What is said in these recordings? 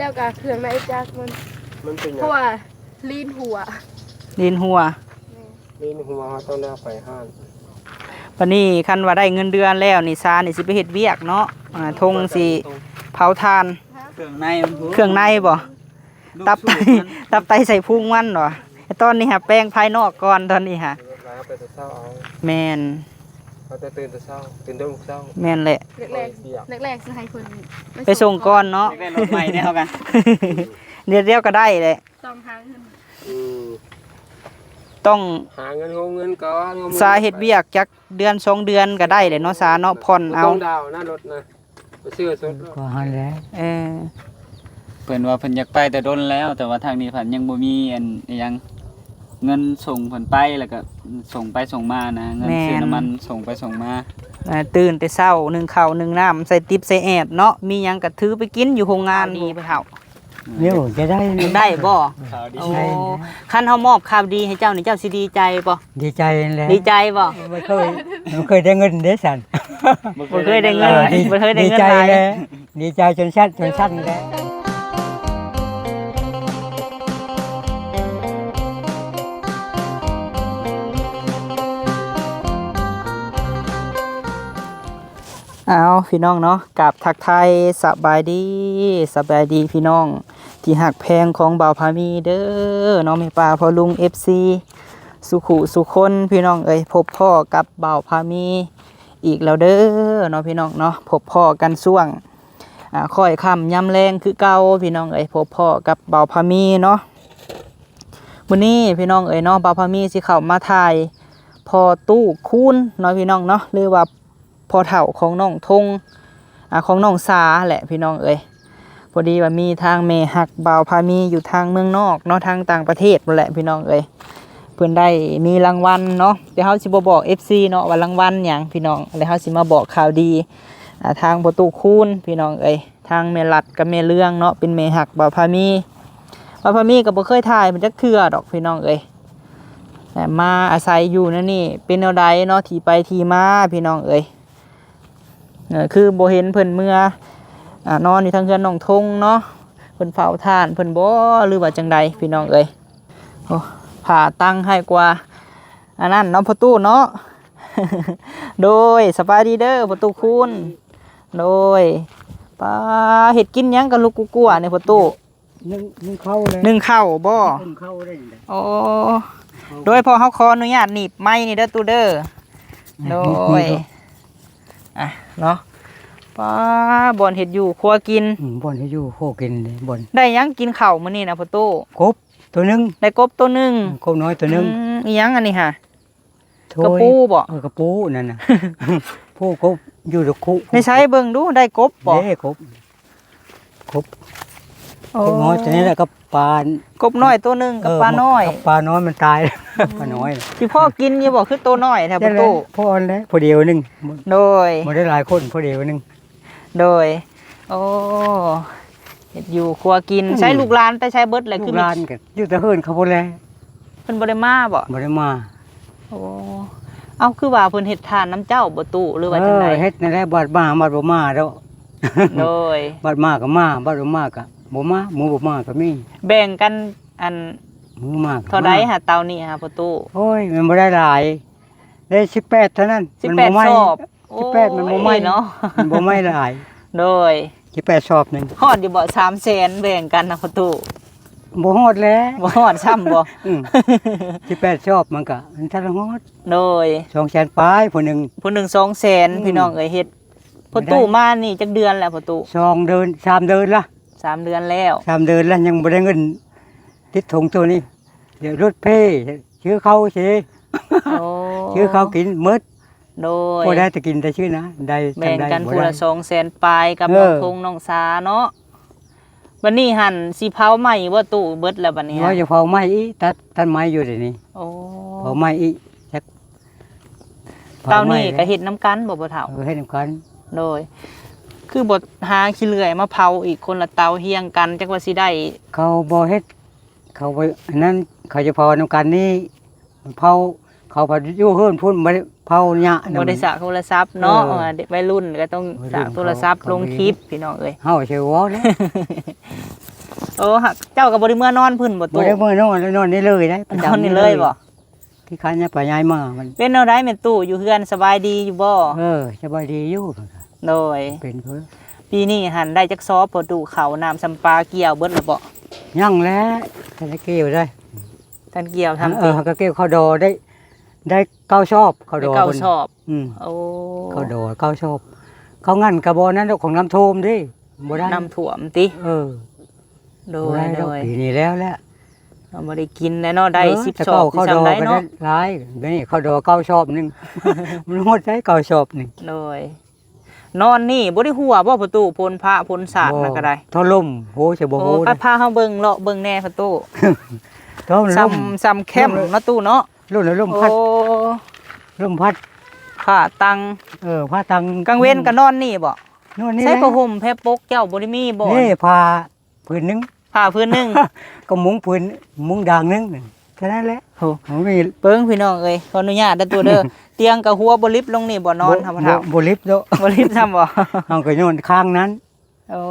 ແລ້ວກໍເຄື່ອງໃນຈັກມັນ ມັນເປັນຫຍັງ? ເພາະວ່າລີນຫົວ ດິນຮົ່ວ ແມ່ນ ລີນຫົວ ເຮົາຕ້ອງໄດ້ເອົາໄປຮ້ານ. ບັດນີ້ຄັນວ່າໄດ້ເງິນເດືອນແລ້ວນີ້ ຊານີ້ຊິໄປເຮັດວຽກເນາະ ອ່າ ທົງຊິເຜົາຖ່ານ. ເຄື່ອງໃນມັນພຸ້ນ ເຄື່ອງໃນບໍ່? ຕັບໄຕ ຕັບໄຕໄສ້ພຸງມັນບໍ່? ຕອນນີ້ຫາແປງພາຍນອກກ່ອນ ຕອນນີ້ຫາ ແມ່ນ ເຮົາຈະຕື່ນແຕ່ເຊົ້າ ຕື່ນແຕ່ເຊົ້າ ແມ່ນແຫຼະ ແລກໆ ແລກໆຊິໃຫ້ເພິ່ນໄປສົ່ງກ່ອນເນາະ ໄປລົດໃໝ່ແລ້ວກັນ ດຽວໆກໍໄດ້ແຫຼະ ຕ້ອງຫາເງິນ ອືມ ຕ້ອງຫາເງິນ ໂຮງເງິນກ່ອນ ຊາເຮັດວຽກຈັກເດືອນສອງເດືອນກໍໄດ້ແຫຼະເນາະ ຊາເນາະ ຜ່ອນເອົາ ບໍ່ຕ້ອງດາວນະລົດນະ ໄປຊື້ສົດ ກໍຫັ້ນແຫຼະ ເອີ ເພິ່ນວ່າເພິ່ນຢາກໄປແຕ່ດົນແລ້ວ ແຕ່ວ່າທາງນີ້ພັດຍັງບໍ່ມີອັນ ອີຫຍັງ ເງິນສົ່ງເພິ່ນໄປ ແລ້ວກໍສົ່ງໄປສົ່ງມານະ ເງິນຊື້ນ້ຳມັນ ແມ່ນ ສົ່ງໄປສົ່ງມາ ອ່າ ຕື່ນແຕ່ເຊົ້າ ໜຶ້ງເຂົ້າໜຶ້ງນ້ຳ ໃສ່ຕິບໃສ່ແອດເນາະ ມີຫຍັງກໍຖືໄປກິນຢູ່ໂຮງງານ ດີບໍ່ເຖົ້າ? ໂອ້ ຈະໄດ້ ໄດ້ບໍ່? ໂອ້ ຄັນເຮົາມອບຂ່າວດີໃຫ້ເຈົ້ານີ້ ເຈົ້າຊິດີໃຈບໍ່? ດີໃຈແຫຼະ ດີໃຈບໍ່? ບໍ່ເຄີຍ ບໍ່ເຄີຍໄດ້ເງິນເດ້ຊັ້ນ ບໍ່ເຄີຍໄດ້ເງິນ ເອີ ດີ ບໍ່ເຄີຍໄດ້ເງິນຫຼາຍ ດີໃຈແຫຼະ ດີໃຈຈົນສັ່ນ ຈົນສັ່ນແຫຼະ. ເອົາ ພີ່ນ້ອງເນາະ ກາບທັກທາຍສະບາຍດີ ສະບາຍດີພີ່ນ້ອງທີ່ຮັກແພງຂອງບ່າວພາມີເດີເນາະ ແມ່ປ້າພໍ່ລຸງ ເອັຟຊີ ສູ່ຄູ່ສູ່ຄົນ ພີ່ນ້ອງເອີຍ ພົບພໍ້ກັບບ່າວພາມີອີກແລ້ວເດີເນາະ ພີ່ນ້ອງເນາະ ພົບພໍ້ກັນຊ່ວງ ອ່າ ຄ່ອຍຄ່ຳຍາມແລງຄືເກົ່າ ພີ່ນ້ອງເອີຍ ພົບພໍ້ກັບບ່າວພາມີເນາະ. ມື້ນີ້ພີ່ນ້ອງເອີຍເນາະ ບ່າວພາມີຊິເຂົ້າມາຖ່າຍພໍ່ຕູ້ຄູນເນາະ ພີ່ນ້ອງເນາະ ຫຼືວ່າພໍ່ເຖົ້າຂອງນ້ອງທົງ ອ່າ ຂອງນ້ອງສາແຫຼະ ພີ່ນ້ອງເອີຍ. ພໍດີວ່າມີທາງແມ່ຮັກບ່າວພາມີຢູ່ທາງເມືອງນອກເນາະ ທາງຕ່າງປະເທດພຸ້ນແຫຼະ ພີ່ນ້ອງເອີຍ ເພິ່ນໄດ້ມີລາງວັນເນາະ ແຕ່ເຮົາຊິບໍ່ບອກ ເອັຟຊີ ເນາະ ວ່າລາງວັນຫຍັງ ພີ່ນ້ອງ ແລ້ວເຮົາຊິມາບອກຂ່າວດີ ອ່າ ທາງພໍ່ຕູ້ຄູນ ພີ່ນ້ອງເອີຍ ທາງແມ່ລັດກັບແມ່ເລື່ອງເນາະ ເປັນແມ່ຮັກບ່າວພາມີ. ບ່າວພາມີກໍບໍ່ເຄີຍຖ່າຍເພິ່ນຈັກເທື່ອດອກ ພີ່ນ້ອງເອີຍ ແຕ່ມາອາໄສຢູ່ແນວນີ້ ເປັນແນວໃດເນາະ ທີ່ໄປທີ່ມາ ພີ່ນ້ອງເອີຍ. ເອີ ຄືບໍ່ເຫັນເພິ່ນເມືອ ອ່າ ນອນຢູ່ທາງເຮືອນນ້ອງທົງເນາະ ເພິ່ນເຝົ້າຖ່ານເພິ່ນບໍ່ ຫຼືວ່າຈັ່ງໃດ ພີ່ນ້ອງເອີຍ. ໂອ້ ຜ້າຕັ້ງໃຫ້ກວ່າອັນນັ້ນເນາະ ພໍ່ຕູ້ເນາະ. ໂດຍ ສະບາຍດີເດີພໍ່ຕູ້ຄູນ. ໂດຍ ປ້າ ເຮັດກິນຫຍັງກັນລູກກູກົວນີ້ພໍ່ຕູ້? ໜຶ້ງ ໜຶ້ງເຂົ້າແລ້ວ ໜຶ້ງເຂົ້າບໍ່? ໜຶ້ງເຂົ້າໄດ້ນີ້ແຫຼະ. ໂອ້ ໂດຍ ພໍ່ເຮົາຂໍອະນຸຍາດໜີບໄມ້ນີ້ເດີຕູ້ເດີ. ໂດຍ ອ່ະເນາະ ປ້າ ບ່ອນເຮັດຢູ່ຄົວກິນ. ອືມ ບ່ອນເຮັດຢູ່ຄົວກິນເດ້ ບ່ອນ. ໄດ້ຫຍັງກິນເຂົ້າມື້ນີ້ນະພໍ່ຕູ້? ກົບໂຕໜຶ່ງ ໄດ້ກົບໂຕໜຶ່ງ. ອືມ ກົບນ້ອຍໂຕໜຶ່ງ. ອືມ ອີຫຍັງອັນນີ້ຫະ? ໂທຍ ກະປູບໍ່? ເອີ ກະປູນັ້ນນະ ປູກໍຢູ່ດອກຄຸ. ໃນໃສເບິ່ງດູ ໄດ້ກົບບໍ່? ເດ້ ກົບ ກົບ ໂອ້ ກົບນ້ອຍໂຕນີ້ແຫຼະ ກັບປາ ກົບນ້ອຍໂຕໜຶ່ງ ກັບປານ້ອຍ ເອີ ກັບປານ້ອຍມັນຕາຍ ອືມ ປານ້ອຍ. ຊິພໍກິນຢູ່ບໍ່ ຄືໂຕນ້ອຍແທ້ ພໍ່ຕູ້? ພໍແລ້ວ ພໍດຽວໜຶ່ງ. ໂດຍ ບໍ່ໄດ້ຫຼາຍຄົນ ພໍດຽວໜຶ່ງ. ໂດຍ ໂອ້ ເຮັດຢູ່ຄົວກິນ. ອືມ ໃຊ້ລູກຫຼານໄປໃສເບິດແລ້ວ? ລູກຫຼານກໍຢູ່ແຕ່ເຮືອນເຂົາພຸ້ນແຫຼະ. ເພິ່ນບໍ່ໄດ້ມາບໍ່? ບໍ່ໄດ້ມາ. ໂອ້ ເອົ້າ ຄືວ່າເພິ່ນເຮັດທານນຳເຈົ້າບໍ່ຕູ້ ຫຼືວ່າຈັ່ງໃດ? ເອີ ເຮັດນັ້ນແຫຼະ ບັດມາບັດບໍ່ມາດອກ. ໂດຍ ບັດມາກໍມາ ບັດບໍ່ມາກໍບໍ່ມາ ໝູ່ບໍ່ມາກໍມີ. ແບ່ງກັນອັນ ໝູ່ມາກໍເທົ່າໃດຫາເຕົານີ້ຫາພໍ່ຕູ້? ໂອ້ຍ ມັນບໍ່ໄດ້ຫຼາຍ ໄດ້ສິບແປດເທົ່ານັ້ນ. ສິບແປດ ມັນບໍ່ໄໝ້ ສອບ. ໂອ້ຍ ສິບແປດ ມັນບໍ່ໄໝ້ເນາະ ມັນບໍ່ໄໝ້ຫຼາຍ. ໂດຍ ສິບແປດສອບໜຶ່ງ. ຮອດຢູ່ບໍ່ ສາມແສນ ແບ່ງກັນນະພໍ່ຕູ້? ບໍ່ຮອດແຫຼະ ບໍ່ຮອດຊ້ຳບໍ່? ອືມ ສິບແປດສອບມັນກະ ມັນທັນຮອດ. ໂດຍ ສອງແສນປາຍ ຜູ້ໜຶ່ງ ຜູ້ໜຶ່ງສອງແສນ. ອືມ ພີ່ນ້ອງເອີຍ ເຮັດ ພໍ່ຕູ້ມານີ້ຈັກເດືອນແລ້ວພໍ່ຕູ້? ສອງເດືອນ ສາມເດືອນລະ ສາມເດືອນແລ້ວ ສາມເດືອນລະ ຍັງບໍ່ໄດ້ເງິນຕິດຖົງໂຕນີ້. ດຽວລົດເພ ຊື້ເຂົ້າເສ ໂອ້ ຊື້ເຂົ້າກິນໝົດ. ໂດຍ ພໍໄດ້ແຕ່ກິນແຕ່ຊື້ນະ ໄດ້ ແບ່ງກັນຜູ້ລະສອງແສນປາຍກັບ ເອີ ນ້ອງທົງນ້ອງສາເນາະ. ບັດນີ້ຫັ້ນຊິເຜົາໄໝ້ບໍ່ຕູ້? ເບິດແລ້ວບັດນີ້ ວ່າຈະເຜົາໄໝ້ອີກ ຕັດ ຕັດໄມ້ຢູ່ດຽວນີ້. ໂອ້ ເຜົາໄມ້ອີກ ຈັກ ເຕົານີ້ກໍເຮັດນຳກັນບໍ່ພໍ່ເຖົ້າ? ເອີ ເຮັດນຳກັນ. ໂດຍ ຄືບໍ່ຫາຂີ້ເລື່ອຍມາເຜົາອີກ ຄົນລະເຕົາຮຽງກັນ ຈັກວ່າຊິໄດ້. ເຂົາບໍ່ເຮັດ ເຂົາບໍ່ ອັນນັ້ນ ເຂົາຈະເຜົານຳກັນນີ້ ເຜົາ ເຂົາພັດຢູ່ເຮືອນພຸ້ນ ບໍ່ໄດ້ເຜົາຍະ ບໍ່ໄດ້ສາກໂທລະສັບເນາະ. ເອີ ເອີ ເດັກໄວລຸ້ນກໍຕ້ອງສາກໂທລະສັບລົງຄລິບ ພີ່ນ້ອງເອີຍ. ເຮົາຊິເວົ້າແລ້ວ ໂອ້ ຫາກເຈົ້າກໍບໍ່ໄດ້ເມືອນອນພຸ້ນບໍ່? ບໍ່ໄດ້ເມືອນອນ ນອນນີ້ເລີຍໄດ໋ ນອນນີ້ເລີຍບໍ່? ທີ່ຄັນຍາໄປຍ້າຍມາມັນ ເປັນແນວໃດແມ່ຕູ້ ຢູ່ເຮືອນສະບາຍດີຢູ່ບໍ່? ເອີ ສະບາຍດີຢູ່. ໂດຍ ເປັນເພິ່ນ ປີນີ້ຫັ້ນໄດ້ຈັກຊອບພໍ່ຕູ້ ເຂົ້ານ້ຳຊຳປາກ່ຽວເບິດແລ້ວບໍ່? ຍັງແຫຼະ ທັນໄດ້ກ່ຽວໄດ໋ ທັນກ່ຽວທຳ ເອີ ກໍກ່ຽວເຂົ້າດໍໄດ້ ໄດ້ເກົ້າຊອບ ເຂົ້າດໍເກົ້າຊອບ. ອືມ ໂອ້ ເຂົ້າດໍເກົ້າຊອບ ເຂົ້າງັນກໍບໍ່ນັ້ນດອກ ຂອງນ້ຳຖ້ວມເດ້ ບໍ່ໄດ້ ນ້ຳຖ້ວມຕິ? ເອີ ໂດຍ ບໍ່ໄດ້ດອກ ໂດຍ ປີນີ້ແລ້ວແຫຼະ ເຮົາບໍ່ໄດ້ກິນແລ້ວເນາະ ໄດ້ ເອີ ສິບຊອບ ເຂົ້າດໍກໍໄດ້ຫຼາຍ ນີ້ເຂົ້າດໍເກົ້າຊອບໜຶ່ງ ມັນຫົດໃຈເກົ້າຊອບໜຶ່ງ. ໂດຍ ນອນນີ້ບໍ່ໄດ້ຫົວບໍ່ປະຕູ ຝົນຟ້າຝົນສາດນັ້ນກໍໄດ້ ເທົ່າລົມ ໂອ້ ຈະບໍ່ຮູ້ ໂອ້ ພາເຮົາເບິ່ງ ເລາະເບິ່ງແດ່ປະຕູ ເທົ່າລົມ ສ່ຳ ສ່ຳແຄມເນາະຕູ້ເນາະ ລົມ ລົມພັດ ໂອ້ ລົມພັດ ຜ້າຕັງ ເອີ ຜ້າຕັງ ກາງເວັນກໍນອນນີ້ບໍ່? ນອນນີ້ ໃຊ້ ແຫຼະ ຜ້າຫົ່ມແພປົກເຈົ້າບໍ່ໄດ້ມີບໍ່? ນີ້ຜ້າ ຜືນໜຶ່ງ ຜ້າຜືນໜຶ່ງ ກໍມຸ້ງຜືນ ມຸ້ງດາງໜຶ່ງ ແຄ່ນັ້ນແຫຼະ. ໂອ້ ບໍ່ມີ ເບິ່ງພີ່ນ້ອງເອີຍ ຂໍອະນຸຍາດເດີຕູ້ເດີ ຕຽງກໍຫົວບໍ່ລິບລົງນີ້ບໍ່ ນອນ ບໍ່ ທຳມະດາ ບໍ່ ບໍ່ລິບເນາະ ບໍ່ລິບຊ້ຳບໍ່? ເຮົາກໍນອນຂ້າງນັ້ນ. ໂອ້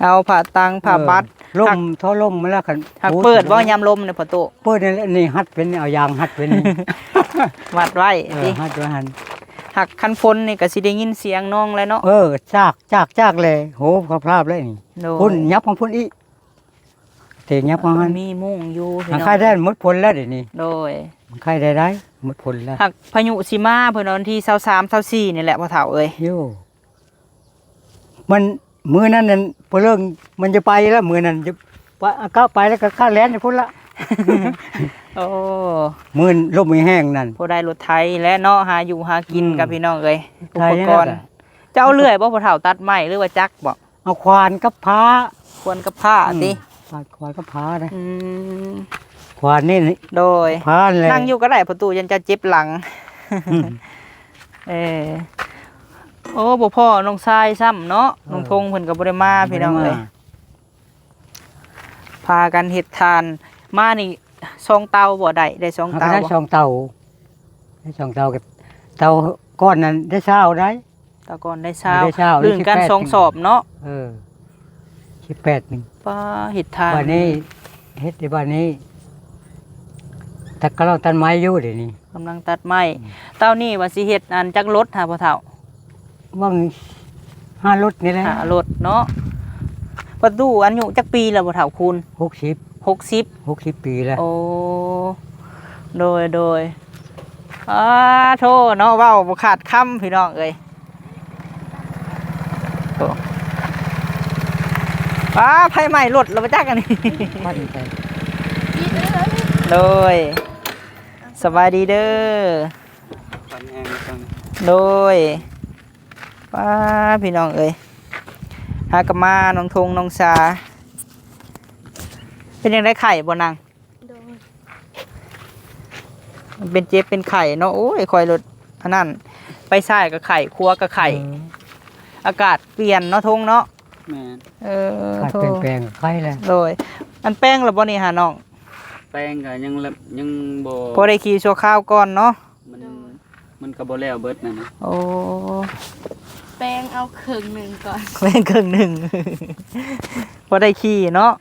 ເອົາຜ້າຕັງ ຜ້າບັດ ເອີ ລົມ ເທົ່າລົມມາແລ້ວຄັນ ຫາກເປີດບໍ່ຍາມລົມນີ້ພໍ່ຕູ້? ເປີດນີ້ແຫຼະ ນີ້ຮັດເປັນ ເອົາຢາງຮັດເປັນນີ້ ມັດໄວ້ ເອີ ຕິ ຮັດໄວ້ຫັ້ນ ຫາກຄັນຝົນນີ້ກໍຊິໄດ້ຍິນສຽງນ້ອງແຫຼະເນາະ ເອີ ຈາກ ຈາກ ຈາກແຫຼະ ໂຫ ພາບແລ້ວນີ້ ໂດຍ ພຸ້ນ ຫຍັບມາພຸ້ນອີກ ເຕະຫຍັບມາຫັ້ນ ມີມຸ້ງຢູ່ ຫາກໄຄໄດ້ໝົດຜົນແລ້ວເດນີ້ ໂດຍ ມັນໄຄໄດ້ໄດ ໝົດຜົນແລ້ວ ຫາກພາຍຸຊິມາເພິ່ນວ່າວັນທີຊາວສາມ ຊາວສີ່ນີ້ແຫຼະພໍ່ເຖົ້າເອີຍ ໂຍ ມັນ ມື້ນັ້ນນັ້ນ ເພິ່ນເລີກ ມັນຈະໄປແລ້ວ ມື້ນັ້ນຈະ ປະ ກະໄປແລ້ວກໍກະແລ່ນຢູ່ພຸ້ນລະ ໂອ້ ມື້ລົມແຮງນັ້ນ ຜູ້ໄດ້ລົດໄຖແຫຼະເນາະ ຫາຢູ່ຫາກິນ ອືມ ກັບພີ່ນ້ອງເອີຍ ອຸປະກອນ ໄຖນັ້ນແຫຼະ ເຈົ້າເລື່ອຍບໍ່ພໍ່ເຖົ້າ ຕັດໄມ້ ຫຼືວ່າຈັກບໍ່? ເອົາຂວານກັບພ້າ ຂວານກັບພ້າ ອືມ ຕິ ຂວານກັບພ້ານະ ອືມ ຂວານນີ້ ໂດຍ ພ້ານແຫຼະ ນັ່ງຢູ່ກໍໄດ້ພໍ່ຕູ້ ຢ້ານຈະເຈັບຫຼັງ ອືມ ເອີ ໂອ້ ບໍ່ພໍ້ນ້ອງຊາຍຊ້ຳເນາະ ເອີ ນ້ອງທົງເພິ່ນກໍບໍ່ໄດ້ມາ ບໍ່ໄດ້ມາ ພີ່ນ້ອງເອີຍ ພາກັນເຮັດຖ່ານ ມານີ້ສອງເຕົາບໍ່? ໄດ້ ໄດ້ສອງເຕົາບໍ່? ໄດ້ສອງເຕົາ ໄດ້ສອງເຕົາ ເຕົາກ່ອນນັ້ນໄດ້ຊາວໄດ ຕາກ່ອນໄດ້ຊາວ ໄດ້ຊາວ ລຶ້ງກັນສິບແປດ ສອງສອບເນາະ ເອີ ສິບແປດໜຶ່ງ ປ້າ ເຮັດທາງ ບາດນີ້ ເຮັດຢູ່ບາດນີ້ ຕັດ ກຳລັງຕັດໄມ້ຢູ່ດຽວນີ້ ກຳລັງຕັດໄມ້ ອືມ ເຕົານີ້ວ່າຊິເຮັດອັນຈັກລົດຫາພໍ່ເຖົ້າ? ຫວ່າງຫ້າລົດນີ້ແຫຼະ ຫ້າລົດເນາະ ປະຕູອາຍຸຈັກປີແລ້ວພໍ່ເຖົ້າຄູນ? ຫົກສິບ ຫົກສິບ ຫົກສິບປີແລ້ວ ໂອ້ ໂດຍ ໂດຍ ອາໂທເນາະ ເວົ້າບໍ່ຂາດຄຳພີ່ນ້ອງເອີຍ ໂທ ປ້າ ໄຟໄໝ້ລົດແລ້ວບໍ່ຈັກອັນນີ້ ຄວັນໄປ ໂດຍ ສະບາຍດີເດີ ຄວັນແຮງຈັງ ໂດຍ ປ້າ ພີ່ນ້ອງເອີຍ ຫາກັບມາ ນ້ອງທົງ ນ້ອງສາ ເປັນຈັ່ງໃດ ໄຂ້ບໍ່ນາງ? ໂດຍ ເປັນເຈັບເປັນໄຂ້ເນາະ ໂອ້ຍ ຂ້ອຍລົດອັນນັ້ນ ໄປຊ້າຍກໍໄຂ້ ຂວາກໍໄຂ້ ເອີ ອາກາດປ່ຽນເນາະ ທົງເນາະ ແມ່ນ ເອີ ອາກາດ ໂທ ປ່ຽນແປງໄຂ້ແລ້ວ ໂດຍ ອັນແປງແລ້ວບໍ່ນີ້ຫານ້ອງ? ແປງກໍຍັງ ຍັງບໍ່ ພໍໄດ້ຂີ່ຊົ່ວຄາວກ່ອນເນາະ ມັນ ໂດຍ ມັນກໍບໍ່ແລ້ວເບິດນັ້ນນະ ໂອ້ ແປງເອົາເຄິ່ງໜຶ່ງກ່ອນ ແປງເຄິ່ງໜຶ່ງ ພໍໄດ້ຂີ່ເນາະ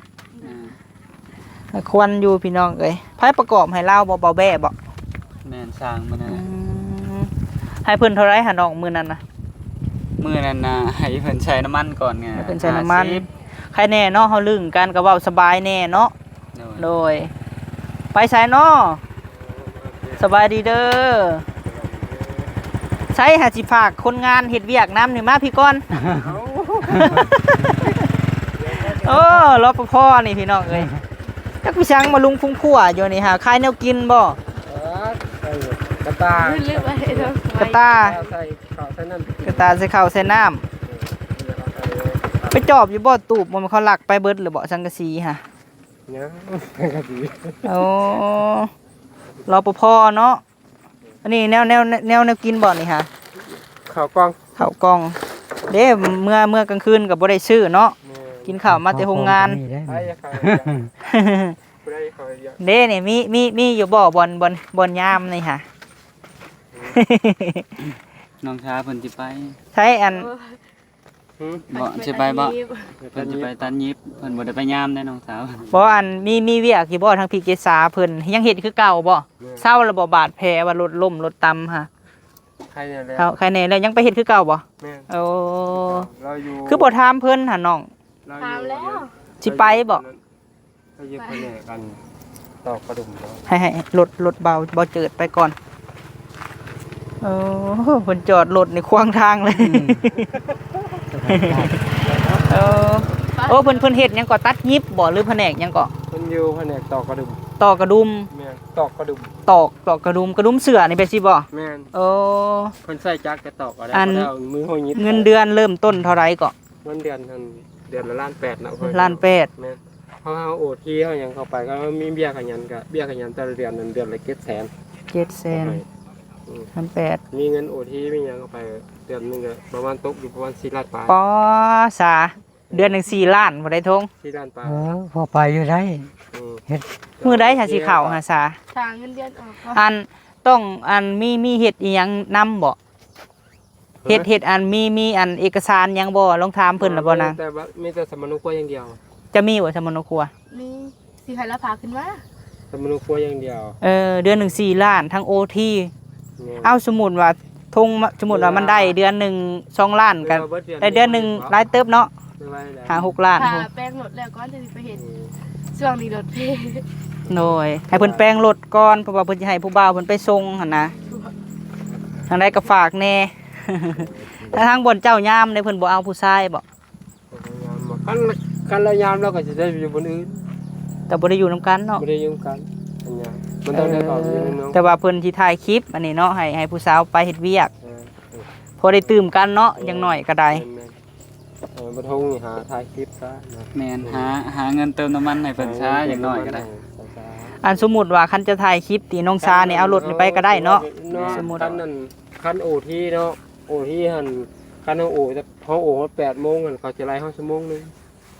ອ່າ ຄວັນຢູ່ພີ່ນ້ອງເອີຍ ໃຜປະກອບໃຫ້ລາວບໍ່? ເບົາແບ້ບໍ່? ແມ່ນ ຊ່າງມື້ນັ້ນ ອືມ ໃຫ້ເພິ່ນເທົ່າໃດຫານ້ອງມື້ນັ້ນນະ? ມື້ນັ້ນນະ ໃຫ້ເພິ່ນໃສ່ນ້ຳມັນກ່ອນໄງ ໃຫ້ເພິ່ນໃສ່ນ້ຳມັນ ຫ້າສິບ ໃຄແນ່ເນາະ ເຮົາລຶ້ງກັນກໍເວົ້າສະບາຍແນ່ເນາະ ໂດຍ ໂດຍ ໄປໃສເນາະ? ສະບາຍດີເດີ ໃສຫາຊິຝາກຄົນງານເຮັດວຽກນຳນີ້ ມາພີ້ກ່ອນ ໂອ້ ລອປະພ ນີ້ພີ່ນ້ອງເອີຍ ຈັກໄປສັງມາລຸງຟຸງຂົວຢູ່ນີ້ຫາ ຂາຍແນວກິນບໍ່? ເອີ ກະຕ່າ ກະຕ່າ ໃສ່ເຂົ້າໃສ່ນ້ຳ ກະຕ່າໃສ່ເຂົ້າໃສ່ນ້ຳ ເອີ ໄປຈອບຢູ່ບໍ່? ຕູບ ມັນເຂົາລັກໄປເບິດແລ້ວບໍ່ ສັງກະສີຫາ? ຍັງ ສັງກະສີ ໂອ້ ລອປະພ ເນາະ ອັນນີ້ແນວ ແນວ ແນວ ແນວກິນບໍ່ນີ້ຫາ? ເຂົ້າກ່ອງ ເຂົ້າກ່ອງ ເດ້ ເມື່ອ ເມື່ອກາງຄືນກໍບໍ່ໄດ້ຊື້ເນາະ ແມ່ນ ກິນເຂົ້າມາແຕ່ໂຮງງານ ເຂົ້າກ່ອງກໍມີເດ້ ໃຜຢາກເຂົ້າ ຜູ້ໃດເຂົ້າຢາກ ເດ້ນີ້ ມີ ມີ ມີຢູ່ບໍ່ ບ່ອນ ບ່ອນ ບ່ອນຍາມນີ້ຫາ? ນ້ອງຊາເພິ່ນຊິໄປ ໃສອັນ ໂອ້ຍ ຫືມ? ບໍ່ ຊິໄປບໍ່? ເພິ່ນຊິໄປຕັດຫຍິບ ເພິ່ນບໍ່ໄດ້ໄປຍາມເດ້ນ້ອງສາວ. ບໍ່ ອັນ ມີ ມີວຽກຢູ່ບໍ່ທາງພີເກສາເພິ່ນ ຍັງເຮັດຄືເກົ່າບໍ່? ແມ່ນ. ເຊົາແລ້ວບໍ່? ບາດແຜວ່າລົດລົ້ມລົດຕຳຫະ? ໄຄແນ່ແລ້ວ ເຊົາ ໄຄແນ່ແລ້ວ ຍັງໄປເຮັດຄືເກົ່າບໍ່? ແມ່ນ. ໂອ້ ລາວຢູ່ ຄືບໍ່ຖາມເພິ່ນຫະນ້ອງ? ລາວຢູ່ ຖາມແລ້ວ ຊິໄປບໍ່? ເຮົາຢູ່ພະແນກອັນຕອກກະດຸມເນາະ ໃຫ້ ໃຫ້ລົດ ລົດເບົາ ເບົາເຈີດໄປກ່ອນ. ໂອ້ ເພິ່ນຈອດລົດໃນຂວາງທາງເລີຍ. ອືມ ໂອ້ ໂອ້ ເພິ່ນ ເພິ່ນເຮັດຫຍັງເກາະ? ຕັດຫຍິບບໍ່ ຫຼືພະແນກຫຍັງເກາະ? ເພິ່ນຢູ່ພະແນກຕອກກະດຸມ. ຕອກກະດຸມ. ແມ່ນ ຕອກກະດຸມ. ຕອກ ຕອກກະດຸມ ກະດຸມເສື້ອນີ້ແບບຊີ້ບໍ່? ແມ່ນ. ໂອ້ ເພິ່ນໃຊ້ຈັກກະຕອກກໍໄດ້. ອັນ ບໍ່ໄດ້ເອົາມືເຮົາຫຍິບ. ເງິນເດືອນເລີ່ມຕົ້ນເທົ່າໃດເກາະ? ເງິນເດືອນຫັ້ນ ເດືອນລະລ້ານແປດເນາະ. ລ້ານແປດ. ແມ່ນ. ເຮົາ ເຮົາໂອທີ ເຮົາຫຍັງເຂົ້າໄປ ເຮົາມີເບ້ຍຂະຫຍັນ ກະເບ້ຍຂະຫຍັນແຕ່ລະເດືອນນັ້ນ ເດືອນລະເຈັດແສນ. ເຈັດແສນ. ອືມ ລ້ານແປດ. ມີເງິນໂອທີ ມີຫຍັງເຂົ້າໄປ ເດືອນໜຶ່ງກະປະມານຕົກຢູ່ປະມານສີ່ລ້ານປາຍ. ປໍສາ ເດືອນໜຶ່ງສີ່ລ້ານບໍ່ໄດ້ທົງ? ສີ່ລ້ານປາຍ. ເອີ ພໍໄປຢູ່ໄດ້. ອືມ ເຮັດ ມື້ໃດຫາຊິເຂົ້າຫາສາ? ຖ້າເງິນເດືອນອອກ. ອັນ ຕ້ອງ ອັນ ມີ ມີເຮັດອີ່ຫຍັງນຳບໍ່? ເຮັດ ເຮັດອັນ ມີ ມີອັນເອກະສານຫຍັງບໍ່? ລອງຖາມເພິ່ນລະບໍ່ນາງ? ມີແຕ່ ມີແຕ່ສຳມະໂນຄົວຢ່າງດຽວ. ຈະມີບໍ່ສຳມະໂນຄົວ? ມີ ຊິໃຫ້ລາວພາຂຶ້ນມາ. ສຳມະໂນຄົວຢ່າງດຽວ. ເອີ ເດືອນໜຶ່ງສີ່ລ້ານ ທັງໂອທີ. ແມ່ນ. ເອົາ ສົມມຸດວ່າ ທົງ ສົມມຸດວ່າມັນໄດ້ເດືອນໜຶ່ງສອງລ້ານ ກໍໄດ້ເດືອນໜຶ່ງຫຼາຍເຕີບເນາະ. ຫ້າຫົກລ້ານ ຖ້າແປງລົດແລ້ວກ່ອນ ຈັ່ງຊິໄປເຮັດ. ອືມ ຊ່ວງນີ້ລົດເພ. ໂດຍ ໃຫ້ເພິ່ນແປງລົດກ່ອນ ເພາະວ່າເພິ່ນຊິໃຫ້ຜູ້ບ່າວເພິ່ນໄປສົ່ງຫັ້ນນະ. ທາງໃດກໍຝາກແດ່. ຖ້າທາງບ່ອນເຈົ້າຍາມເດ້ ເພິ່ນບໍ່ເອົາຜູ້ຊາຍບໍ່? ຄັນ ຄັນລາວຍາມ ລາວກໍຊິໄດ້ຢູ່ບ່ອນອື່ນ. ກໍບໍ່ໄດ້ຢູ່ນຳກັນເນາະ. ບໍ່ໄດ້ຢູ່ນຳກັນ ອັນຍາມ ມັນຕ້ອງໄດ້ເຂົ້າຢູ່ນຳ. ແຕ່ວ່າເພິ່ນຊິຖ່າຍຄລິບອັນນີ້ເນາະ ໃຫ້ ໃຫ້ຜູ້ສາວໄປເຮັດວຽກ. ເອີ ເອີ ພໍໄດ້ຕື່ມກັນເນາະ. ເອີ ຢ່າງໜ້ອຍກໍໄດ້. ແມ່ນໆ. ເອີ ບໍ່ທົງນີ້ຫາຖ່າຍຄລິບຊະນະ. ແມ່ນ. ຫາ ຫາເງິນເຕີມນ້ຳມັນໃຫ້ເພິ່ນຊະ ຢ່າງໜ້ອຍກໍໄດ້. ອັນສົມມຸດວ່າຄັນຈະຖ່າຍຄລິບຕິ ນ້ອງຊານີ້ເອົາລົດນີ້ໄປກໍໄດ້ເນາະ. ເນາະ ສົມມຸດ ຄັນນັ້ນ ຄັນໂອທີເນາະ ໂອທີຫັ້ນ ຄັນເຮົາໂອ ເຮົາໂອຮອດແປດໂມງຫັ້ນ ເຂົາຈະໄລ່ເຮົາຊົ່ວໂມງໜຶ່ງ.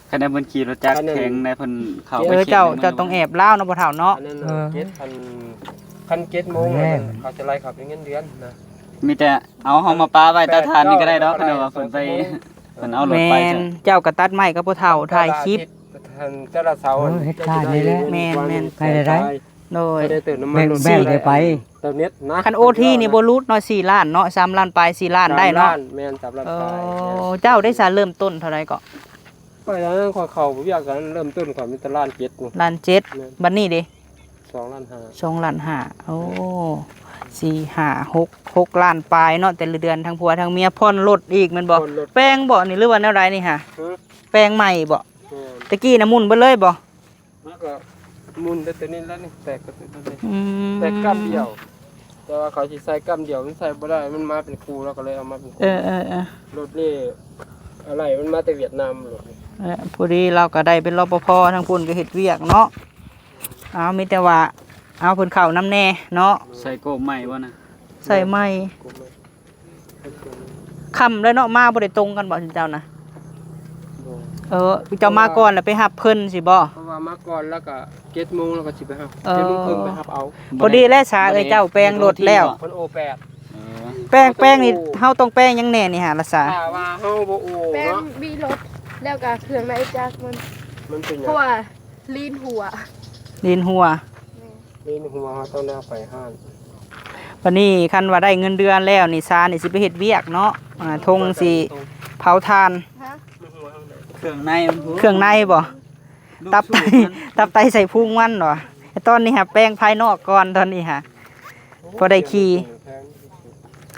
ຄັນໄດ້ເພິ່ນຂີ່ລົດຈັກແຂ່ງໄດ້ ເພິ່ນເຂົ້າໄປ. ເອີ ເຈົ້າ ເຈົ້າຕ້ອງແອບລາວເນາະ ພໍ່ເຖົ້າເນາະ. ອັນນັ້ນ ເອີ ເຈັດ ຄັນ ຄັນເຈັດໂມງຫັ້ນ ເຂົາຈະໄລ່ເຂົ້າເປັນເງິນເດືອນນະ. ມີແຕ່ເອົາເຮົາມາປະໄວ້ຕາທານນີ້ກໍໄດ້ດອກ ຄັນວ່າເພິ່ນໄປ ເພິ່ນເອົາລົດໄປ. ແມ່ນ. ເຈົ້າກໍຕັດໄມ້ກັບພໍ່ເຖົ້າ ຖ່າຍຄລິບ ແຕ່ລະເສົາ ເອີ ເຮັດຂາຍນີ້ແຫຼະ. ແມ່ນໆ. ໄປໄດ້ ໂດຍ ໄດ້ເຕີມນ້ຳມັນລົດ ແບ່ງໄດ້ໄປ ເຕີມເນັດນະ. ຄັນໂອທີນີ້ບໍ່ຫຼຸດເນາະ ສີ່ລ້ານເນາະ ສາມລ້ານປາຍ ສີ່ລ້ານໄດ້ເນາະ. ແມ່ນ ສາມລ້ານປາຍ. ໂອ້ ເຈົ້າໄດ້ສາເລີ່ມຕົ້ນເທົ່າໃດເກາະ? ຂ້ອຍນັ້ນ ຂ້ອຍເຂົ້າວຽກນັ້ນ ເລີ່ມຕົ້ນຂ້ອຍມີແຕ່ລ້ານເຈັດພຸ້ນ. ລ້ານເຈັດ. ແມ່ນ. ບັດນີ້ເດ? ສອງລ້ານຫ້າ. ສອງລ້ານຫ້າ. ໂອ້ ສີ່ ຫ້າ ຫົກ ຫົກລ້ານປາຍເນາະ ແຕ່ລະເດືອນ ທັງຜົວທັງເມຍ ຜ່ອນລົດອີກແມ່ນບໍ່? ຜ່ອນລົດ. ແປງບໍ່ນີ້ ຫຼືວ່າແນວໃດນີ້ຫະ? ຫື? ແປງໃໝ່ບໍ່? ແມ່ນ. ແຕ່ກີ້ນະໝຸ່ນເບິດເລີຍບໍ່? ມັນກໍໝຸ່ນແຕ່ຕົວນີ້ແຫຼະນີ້ ແຕກກໍຕົວນີ້. ອືມ ແຕກກ້ຳດຽວ ແຕ່ວ່າເຂົາຊິໃສ່ກ້ຳດຽວ ມັນໃສ່ບໍ່ໄດ້ ມັນມາເປັນຄູ່ ລາວກໍເລີຍເອົາມາເປັນຄູ່. ເອີໆໆ ລົດນີ້ອາໄຫຼ່ມັນມາແຕ່ຫວຽດນາມ ລົດນີ້. ເອີ ພໍດີລາວກໍໄດ້ເປັນ ລປພ ທາງພຸ້ນກໍເຮັດວຽກເນາະ. ເອົາ ມີແຕ່ວ່າ ເອົາ ເພິ່ນເຂົ້ານຳແດ່ເນາະ. ໃສ່ໂກບໃໝ່ບໍ່ນະ? ໃສ່ໃໝ່. ໂກບໃໝ່. ຄ່ຳແລ້ວເນາະ ມາບໍ່ໄດ້ຕົງກັນບໍ່ເຈົ້ານະ? ບໍ່. ເອີ ເຈົ້າມາກ່ອນແລ້ວໄປຮັບເພິ່ນຊີ້ບໍ່? ເພາະວ່າມາກ່ອນແລ້ວກໍເຈັດໂມງ ແລ້ວກໍຊິໄປຮັບ. ເອີ ເຈັດໂມງເຄິ່ງໄປຮັບເອົາ. ພໍດີແລ້ວສາເອີຍ ເຈົ້າແປງລົດແລ້ວ. ເພິ່ນໂອແປດ. ເອີ ແປງ ແປງນີ້ເຮົາຕ້ອງແປງຫຍັງແດ່ນີ້ຫາລະສາ? ຖ້າວ່າເຮົາບໍ່ໂອ ແປງ ເນາະ ມີລົດ ແລ້ວກໍເຄື່ອງໃນຈັກມັນ ມັນເປັນຫຍັງ? ເພາະວ່າ ລີນຫົວ. ລີນຫົວ. ແມ່ນ. ລີນຫົວ ເຮົາຕ້ອງໄດ້ເອົາໄປຮ້ານ. ບັດນີ້ຄັນວ່າໄດ້ເງິນເດືອນແລ້ວນີ້ ຊານີ້ຊິໄປເຮັດວຽກເນາະ. ອ່າ ທົງຊິເຜົາຖ່ານ. ຮະ? ເຄື່ອງໃນມັນພຸ້ນ. ເຄື່ອງໃນບໍ່? ຕັບໄຕ ຕັບໄຕໄສ້ພຸງມັນບໍ່? ຕອນນີ້ຫາແປງພາຍນອກກ່ອນ ຕອນນີ້ຫາ ພໍໄດ້ຂີ່.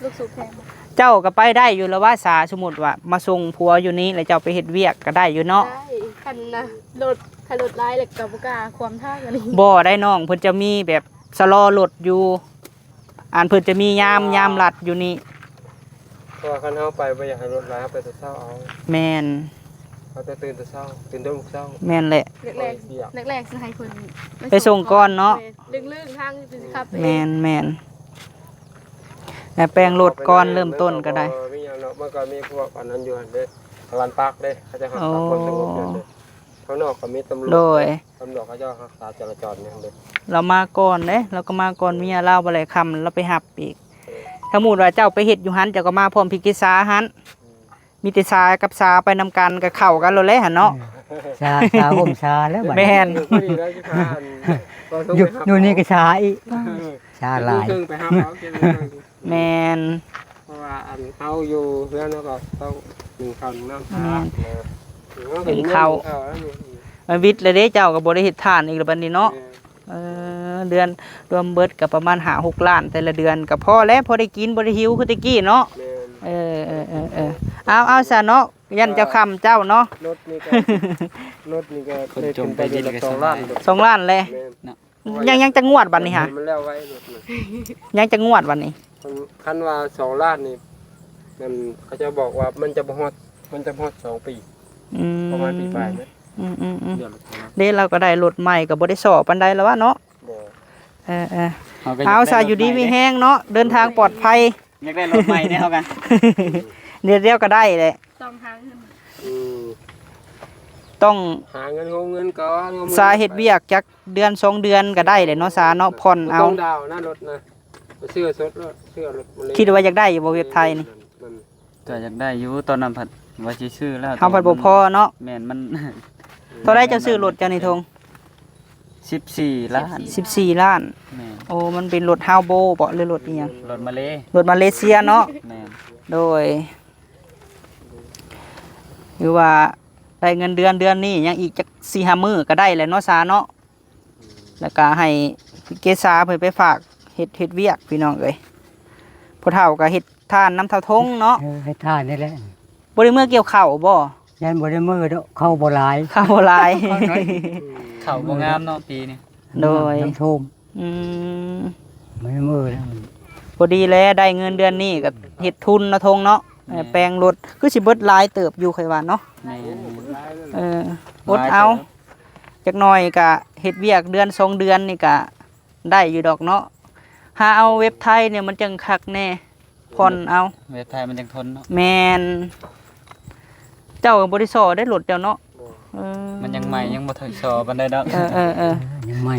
ລູກສູບແພງ. ເຈົ້າກໍໄປໄດ້ຢູ່ລະວ່າສາ ສົມມຸດວ່າມາສົ່ງຜົວຢູ່ນີ້ ແລ້ວເຈົ້າໄປເຮັດວຽກກໍໄດ້ຢູ່ເນາະ. ໄດ້ ຄັນນະລົດ ຄັນລົດຫຼາຍແລ້ວກໍບໍ່ກ້າຂວາງທາງອັນນີ້. ບໍ່ໄດ້ນ້ອງ ເພິ່ນຈະມີແບບຊະລໍລົດຢູ່ ອັນເພິ່ນຈະມີຍາມ ເອີ ຍາມລັດຢູ່ນີ້. ເພາະວ່າຄັນເຮົາໄປບໍ່ຢາກໃຫ້ລົດຫຼາຍ ເຮົາໄປແຕ່ເຊົ້າເອົາ. ແມ່ນ. ເຮົາຕ້ອງຕື່ນແຕ່ເຊົ້າ ຕື່ນແຕ່ລຸກເຊົ້າ. ແມ່ນແຫຼະ. ແລກໆ ແລກໆຊິໃຫ້ເພິ່ນໄປສົ່ງກ່ອນເນາະ. ແມ່ນ. ເລື່ອງໆທາງຊິຂັບໄປເອງ. ແມ່ນໆ. ແລ້ວແປງລົດກ່ອນເລີ່ມຕົ້ນກໍໄດ້. ມີຫຍັງເນາະ ມັນກໍມີພວກອັນນັ້ນຢູ່ຫັ້ນເດ້ ລານປາກເດ້ ເຂົາເຈົ້າຮັກສາຄວາມສະຫງົບຢູ່ຫັ້ນເດ້. ໂດຍ. ທາງນອກກໍມີຕຳຫຼວດ. ໂດຍ. ຕຳຫຼວດເຂົາເຈົ້າຮັກສາຈະລາຈອນຢູ່ຫັ້ນເດ້. ລາວມາກ່ອນເດ້ ລາວກໍມາກ່ອນເມຍລາວ ບໍ່ແລະຄ່ຳລາວໄປຮັບອີກ. ເອີ ສົມມຸດວ່າເຈົ້າໄປເຮັດຢູ່ຫັ້ນ ເຈົ້າກໍມາພ້ອມພິກິດສາຫັ້ນ. ອືມ. ມີແຕ່ຊາກັບຊາໄປນຳກັນ ກໍເຂົ້າກັນໂລດແຫຼະຫັ້ນເນາະ. ເອີ ຊາ ຊາຫົ່ມຊາແລ້ວບັດນີ້ ແມ່ນ ເອີ ພໍດີແລ້ວຊິພາອັນ ຢູ່ ຢູ່ນີ້ກໍຊາອີກ ຊາຫຼາຍ ເພິ່ງໄປຫາເຂົາ ແມ່ນ ເພາະວ່າອັນເຮົາຢູ່ເຮືອນເຮົາກໍຕ້ອງໜຶ້ງເຂົ້າໜຶ້ງນ້ຳ ແມ່ນ ເອີ ໜຶ້ງເຂົ້າ ເອີ ວິດແລ້ວເດ້ ເຈົ້າກໍບໍ່ໄດ້ເຮັດທານອີກແລ້ວບັດນີ້ເນາະ. ແມ່ນ ເອີ ເດືອນລວມເບິດກໍປະມານຫ້າຫົກລ້ານ ແຕ່ລະເດືອນກໍພໍແລ້ວ ພໍໄດ້ກິນ ບໍ່ໄດ້ຫິວຄືແຕ່ກີ້ເນາະ. ແມ່ນ ເອີ ເອີ ເອີ ເອີ ເອົາ ເອົາຊະເນາະ ຢ້ານເຈົ້າຄ້ຳເຈົ້າເນາະ. ລົດນີ້ກໍ ລົດນີ້ກໍ ຄົນຈົມໄປດິນກໍສອງລ້ານ ສອງລ້ານແຫຼະ. ແມ່ນ ຍັງ ຍັງຈັກງວດບັດນີ້ຫາ ມັນແລ້ວໄວລົດນີ້ ຍັງຈັກງວດບັດນີ້? ຄັນ ຄັນວ່າສອງລ້ານນີ້ ມັນ ເຂົາເຈົ້າບອກວ່າມັນຈະບໍ່ຮອດ ມັນຈະບໍ່ຮອດສອງປີ ອືມ ປະມານປີປາຍເນາະ. ອືມໆໆ ເດືອນລະສອງລ້ານ ເດ້ ລາວກໍໄດ້ລົດໃໝ່ ກໍບໍ່ໄດ້ສໍປານໃດລະວະເນາະ. ບໍ່ ເອີໆ ເຮົາກໍຢາກ ເອົາຊະ ໄດ້ລົດໃໝ່ ຢູ່ດີມີແຮງເນາະ ເດີນທາງປອດໄພ. ຢາກໄດ້ລົດໃໝ່ເດ້ເຮົາກໍ ດຽວໆກໍໄດ້ແຫຼະ ຕ້ອງຫາເງິນ ອືມ ຕ້ອງຫາເງິນ ໂຮງເງິນກ່ອນ ສາເຮັດວຽກຈັກເດືອນສອງເດືອນກໍໄດ້ແຫຼະເນາະ ສາເນາະ ຜ່ອນເອົາ ບໍ່ຕ້ອງດາວນະລົດນະ ໄປຊື້ເອົາສົດໂລດ ຊື້ເອົາລົດມາເລີຍ. ຄິດວ່າຢາກໄດ້ຢູ່ບໍ່ ເວັບໄທນີ້? ມັນ ກໍຢາກໄດ້ຢູ່ ຕອນນັ້ນພັດວ່າຊິຊື້ແລ້ວ ເຮົາພັດບໍ່ພໍເນາະ. ແມ່ນ ມັນ ເທົ່າໃດເຈົ້າຊື້ລົດເຈົ້ານີ້ ທົງ? ສິບສີ່ລ້ານ ສິບສີ່ລ້ານ. ແມ່ນ ໂອ້ ມັນເປັນລົດຮາວໂບບໍ ຫຼືລົດອີ່ຫຍັງ? ລົດມາເລ ລົດມາເລເຊຍເນາະ. ແມ່ນ ໂດຍ ຫຼືວ່າໄດ້ເງິນເດືອນ ເດືອນນີ້ຍັງອີກຈັກສີ່ຫ້າມື້ກໍໄດ້ແຫຼະເນາະ ສາເນາະ. ແລ້ວກໍໃຫ້ເກສາເພິ່ນໄປຝາກເຮັດ ເຮັດວຽກພີ່ນ້ອງເອີຍ. ຜູ້ເຖົ້າກໍເຮັດທານນຳເຖົ້າທົງເນາະ. ເອີ ເຮັດທານນີ້ແຫຼະ. ບໍ່ໄດ້ເມືອກ່ຽວເຂົ້າບໍ? ຍັງບໍ່ໄດ້ເມືອດອກ ເຂົ້າບໍ່ຫຼາຍ ເຂົ້າບໍ່ຫຼາຍ ເຂົ້າໜ້ອຍ ເຂົ້າບໍ່ງາມເນາະປີນີ້. ໂດຍ ນ້ຳຖ້ວມ. ອືມ ບໍ່ໄດ້ເມືອແລ້ວ. ພໍດີແລ້ວ ໄດ້ເງິນເດືອນນີ້ກໍເຮັດທຶນເນາະ ທົງເນາະ. ແມ່ນ ແປງລົດ ຄືຊິເບິດຫຼາຍເຕີບຢູ່ຂ້ອຍວ່າເນາະ. ແມ່ນ ເອີ ອົດເອົາ ຫຼາຍເຕີບ. ຈັກໜ້ອຍກະເຮັດວຽກເດືອນສອງເດືອນນີ້ກະໄດ້ຢູ່ດອກເນາະ. ຫາເອົາເວັບໄທນີ້ມັນຈັ່ງຄັກແນ່ ຜ່ອນເອົາ ເວັບໄທມັນຈັ່ງທົນເນາະ. ແມ່ນ ເຈົ້າກໍບໍ່ໄດ້ສໍໄດ້ລົດເຈົ້າເນາະ. ບໍ່ ເອີ ມັນຍັງໃໝ່ ຍັງບໍ່ທັນສໍປານໃດດອກ. ເອີໆໆ ຍັງໃໝ່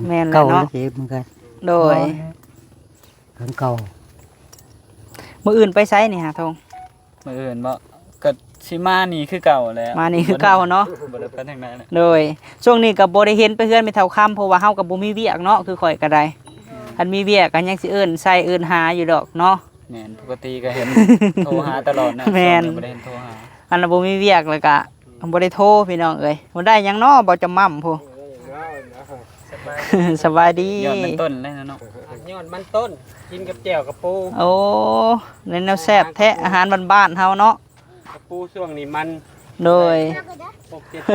ແມ່ນແຫຼະເນາະ ເກົ່າເກັບມັນກໍ ໂດຍ ເກົ່າ ຄັນເກົ່າ. ມື້ອື່ນໄປໃສນີ້ຫາ ທົງ? ມື້ອື່ນບໍ? ກໍຊິມານີ້ຄືເກົ່າແຫຼະ ມານີ້ຄືເກົ່າເນາະ. ບໍ່ໄດ້ ບໍ່ໄດ້ໄປທາງໃດແຫຼະ. ໂດຍ ຊ່ວງນີ້ກໍບໍ່ໄດ້ເຫັນໄປເຮືອນແມ່ເຖົ້າຄຳ ເພາະວ່າເຮົາກໍບໍ່ມີວຽກເນາະ ຄືຂ້ອຍກໍໄດ້. ອືມ ຄັນມີວຽກກໍຍັງຊິເອີ້ນໃສ່ເອີ້ນຫາຢູ່ດອກເນາະ. ແມ່ນ ປົກກະຕິກໍເຫັນໂທຫາຕະຫຼອດນະ. ແມ່ນ ຊ່ວງນີ້ບໍ່ໄດ້ເຫັນໂທຫາ ອັນລະບໍ່ມີວຽກແລ້ວກໍ ບໍ່ໄດ້ໂທພີ່ນ້ອງເອີຍ. ບໍ່ໄດ້ຫຍັງເນາະ ບໍ່ຈຳໝໍ້າພຸ້ນ. ສະບາຍດີ ສະບາຍດີ. ຍອດມັນຕົ້ນແລ້ວເນາະ ຍອດມັນຕົ້ນ ກິນກັບແຈ່ວກັບປູ. ໂອ້ ໄດ້ແນວແຊບແທ້ ອາຫານບ້ານໆເຮົາເນາະ ກັບປູຊ່ວງນີ້ມັນ. ໂດຍ ຫົກເຈັດໂຕ.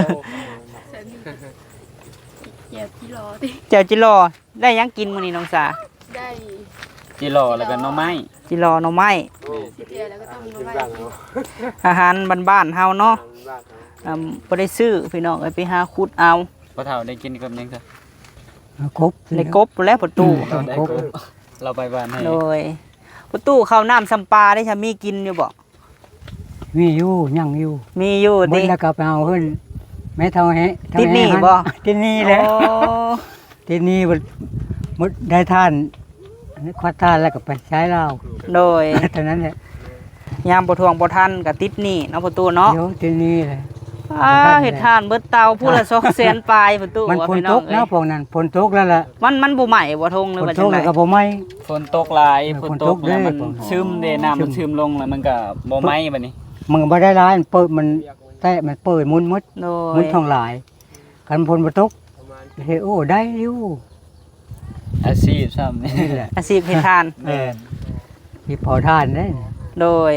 ແຈ່ວຈິລໍຕິ ແຈ່ວຈິລໍ. ໄດ້ຫຍັງກິນມື້ນີ້ນ້ອງສາ? ໄດ້ຈິລໍແລ້ວກໍໜໍ່ໄມ້ ຈິລໍໜໍ່ໄມ້. ຊິເດຍແລ້ວກໍຕົ້ມໜໍ່ໄມ້. ອາຫານບ້ານໆເຮົາເນາະ ອາຫານບ້ານເຮົາ ອາ ບໍ່ໄດ້ຊື້ພີ່ນ້ອງເອີຍ ໄປຫາຂຸດເອົາ. ພໍ່ເຖົ້າໄດ້ກິນກັບຫຍັງຊະ? ກົບ ໄດ້ກົບແລ້ວພໍ່ຕູ້ ໄດ້ກົບ ລາວໄປບ້ານໃຫ້. ໂດຍ ພໍ່ຕູ້ ເຂົ້ານ້ຳຊຳປາໄດ້ຊະ ມີກິນຢູ່ບໍ່? ມີຢູ່ ຍັງຢູ່ ມີຢູ່ຕິ. ເບິດແລ້ວກໍໄປເອົາເຮືອນແມ່ເຖົ້າແຮະ ຕິດໜີ້ບໍ່? ຕິດໜີ້ແຫຼະ. ໂອ້ ຕິດໜີ້ ໝົດ ໝົດໄດ້ທານ ຄວັດທານແລ້ວກໍໄປໃຊ້ລາວ. ໂດຍ ເທົ່ານັ້ນແຫຼະ. ຍາມບໍ່ທວງບໍ່ທັນກໍຕິດໜີ້ເນາະພໍ່ຕູ້ເນາະ. ໂຍ ຕິດໜີ້ແຫຼະ. ອາ ບໍ່ທັນແຫຼະ ເຮັດທານເບິດເຕົາ ຜູ້ລະສອງແສນປາຍພໍ່ຕູ້. ມັນຝົນຕົກນະ ພວກນັ້ນ ຝົນຕົກແລ້ວລະ. ມັນ ມັນບໍ່ໄໝ້ບໍ່ ທົງ ຫຼືວ່າຈັ່ງໃດ? ຝົນຕົກແລ້ວກໍບໍ່ໄໝ້. ຝົນຕົກຫຼາຍ ຝົນຕົກເດ້ ຝົນຕົກແລ້ວມັນຊຶມເດ້ ນ້ຳມັນຊຶມລົງແລ້ວມັນກໍບໍ່ໄໝ້ບັດນີ້. ມັນກໍບໍ່ໄດ້ຫຼາຍ ມັນເປີດ ມັນແຕະ ມັນເປີດໝຸນໝົດ. ໂດຍ ໝຸນທ້ອງຫຼາຍ. ຄັນຝົນບໍ່ຕົກ ເຮັດ ໂອ້ ໄດ້ຢູ່. ອາຊີບຊ້ຳນີ້ແຫຼະ ອາຊີບເຮັດທານ. ແມ່ນ ເຮັດເຜົາຖ່ານເດ້. ໂດຍ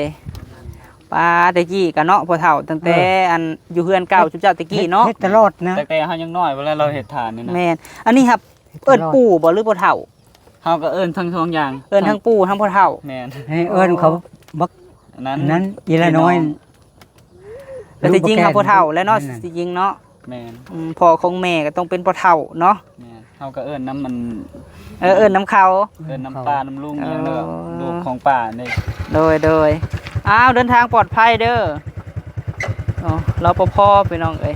ປາ ແຕ່ກີ້ກະເນາະ ພໍ່ເຖົ້າ ຕັ້ງແຕ່ ເອີ ອັນ ຢູ່ເຮືອນເກົ່າ ເຮັດ ຊຸມເຈົ້າແຕ່ກີ້ເນາະ ເຮັດ ເຮັດຕະຫຼອດນະ ຕັ້ງແຕ່ເຮົາຍັງນ້ອຍພຸ້ນແຫຼະ ລາວເຮັດຖ່ານນີ້ນະ. ແມ່ນ ອັນນີ້ຮັບ ເອີ້ນປູ່ບໍ່ ຫຼືພໍ່ເຖົ້າ? ເຮົາກໍເອີ້ນທັງສອງຢ່າງ ເອີ້ນທັງປູ່ທັງພໍ່ເຖົ້າ. ແມ່ນ ໃຫ້ເອີ້ນເຂົາບັກ ອັນນັ້ນ ອັນນັ້ນ ອີລະນ້ອຍ ແຕ່ທີ່ຈິງ ພໍ່ເຖົ້າແຫຼະເນາະ ແມ່ນ ທີ່ຈິງເນາະ. ແມ່ນ ອືມ ພໍ່ຂອງແມ່ກໍຕ້ອງເປັນພໍ່ເຖົ້າເນາະ. ແມ່ນ ເຮົາກໍເອີ້ນນຳມັນ ເອີ ເອີ້ນນຳເຂົາ ເອີ້ນນຳປ້ານຳລຸງ ເອີ ຫຍັງເນາະ ລູກຂອງປ້ານີ້. ໂດຍ ໂດຍ ອ້າວ ເດີນທາງປອດໄພເດີ. ໂອ້ ລປພ ພີ່ນ້ອງເອີຍ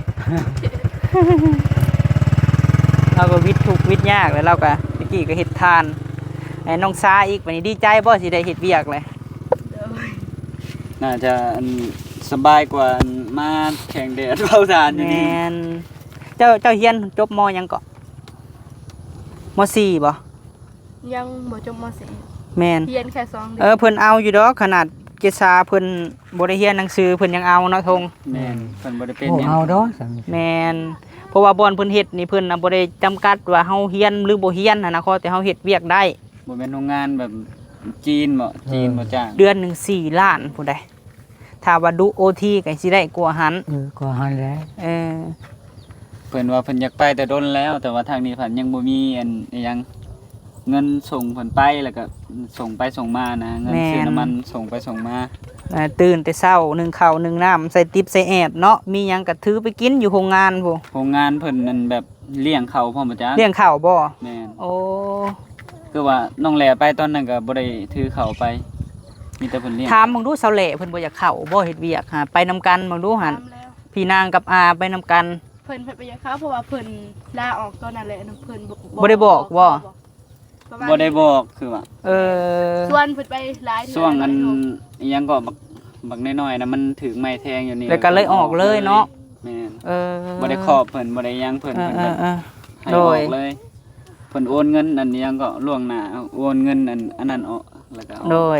ລາວກໍວິດທຸກວິດຍາກ ແລ້ວລາວກໍ ແຕ່ກີ້ກໍເຮັດທານໃຫ້ນ້ອງຊາອີກ. ບັດນີ້ດີໃຈບໍ່ ຊິໄດ້ເຮັດວຽກແຫຼະ? ໂດຍ ໜ້າຈະ ອັນ ສະບາຍກວ່າອັນມາແຂ່ງແດດເຜົາຖ່ານຢູ່ນີ້. ແມ່ນ. ເຈົ້າ ເຈົ້າຮຽນຈົບ ມ.ຫຍັງເກາະ? ມ.ສີ່ ບໍ່? ຍັງບໍ່ຈົບ ມ.ສີ່. ແມ່ນ. ຮຽນແຄ່ສອງເດືອນ. ເອີ ເພິ່ນເອົາຢູ່ດອກ ຂະໜາດເກສາເພິ່ນບໍ່ໄດ້ຮຽນໜັງສື ເພິ່ນຍັງເອົາເນາະ ທົງ. ແມ່ນ. ໂອ້ ເພິ່ນບໍ່ໄດ້ເປັນ ໂອ້ ຫຍັງ ເອົາດອກ. ແມ່ນ. ເພາະວ່າບ່ອນເພິ່ນເຮັດນີ້ ເພິ່ນນະບໍ່ໄດ້ຈຳກັດວ່າເຮົາຮຽນ ຫຼື ບໍ່ຮຽນຫັ້ນນະ ຂໍແຕ່ເຮົາເຮັດວຽກໄດ້. ບໍ່ແມ່ນໂຮງງານແບບຈີນບໍ? ເອີ ຈີນບໍ່ຈ້າງ. ເດືອນໜຶ່ງສີ່ລ້ານພຸ້ນໃດ໋ ຖ້າວ່າດຸໂອທີກໍຊິໄດ້ກວ່າຫັ້ນ. ເອີ ກວ່າຫັ້ນແຫຼະ. ເອີ ເພິ່ນວ່າເພິ່ນຢາກໄປແຕ່ດົນແລ້ວ ແຕ່ວ່າທາງນີ້ພັດຍັງບໍ່ມີອັນ ອີຫຍັງ ເງິນສົ່ງເພິ່ນໄປ ແລ້ວກໍສົ່ງໄປສົ່ງມານະ ເງິນຊື້ ແມ່ນ ນ້ຳມັນສົ່ງໄປສົ່ງມາ. ອ່າ ຕື່ນແຕ່ເຊົ້າ ໜຶ້ງເຂົ້າໜຶ້ງນ້ຳ ໃສ່ຕິບໃສ່ແອດເນາະ ມີຫຍັງກໍຖືໄປກິນຢູ່ໂຮງງານພຸ້ນ. ໂຮງງານເພິ່ນນັ້ນແບບລ້ຽງເຂົ້າພ້ອມບໍ່ຈັກ? ລ້ຽງເຂົ້າບໍ່? ແມ່ນ. ໂອ້ ຄືວ່ານ້ອງແຫຼໄປຕອນນັ້ນກໍບໍ່ໄດ້ຖືເຂົ້າໄປ ມີແຕ່ເພິ່ນລ້ຽງ. ຖາມເບິ່ງດູ ສາວແຫຼເພິ່ນບໍ່ຢາກເຂົ້າບໍ່ ເຮັດວຽກຫາ ໄປນຳກັນເບິ່ງດູຫັ້ນ. ຖາມແລ້ວ ພີ່ນາງກັບອາໄປນຳກັນ. ເພິ່ນ ເພິ່ນບໍ່ຢາກເຂົ້າ ເພາະວ່າເພິ່ນລາອອກຕອນນັ້ນແຫຼະ ເພິ່ນບໍ່ ບໍ່ໄດ້ບອກບໍ່? ບໍ່ໄດ້ບອກ ຄືວ່າ ເອີ ຊວນເພິ່ນໄປຫຼາຍເທື່ອ ຊ່ວງອັນ ແລ້ວ ອີຫຍັງກໍບັກ ບັກນ້ອຍໆນະ ມັນຖືກໄມ້ແທງຢູ່ນີ້ ແລ້ວກໍເລີຍອອກເລີຍເນາະ. ແມ່ນ. ເອີ ບໍ່ໄດ້ຂອບເພິ່ນ ບໍ່ໄດ້ຫຍັງເພິ່ນ. ເອີ ເອີ ເອີ ໃຫ້ອອກເລີຍ. ໂດຍ ເພິ່ນໂອນເງິນອັນຫຍັງກໍລ່ວງໜ້າ ໂອນເງິນອັນ ອັນນັ້ນອອກ ແລ້ວກໍ ໂດຍ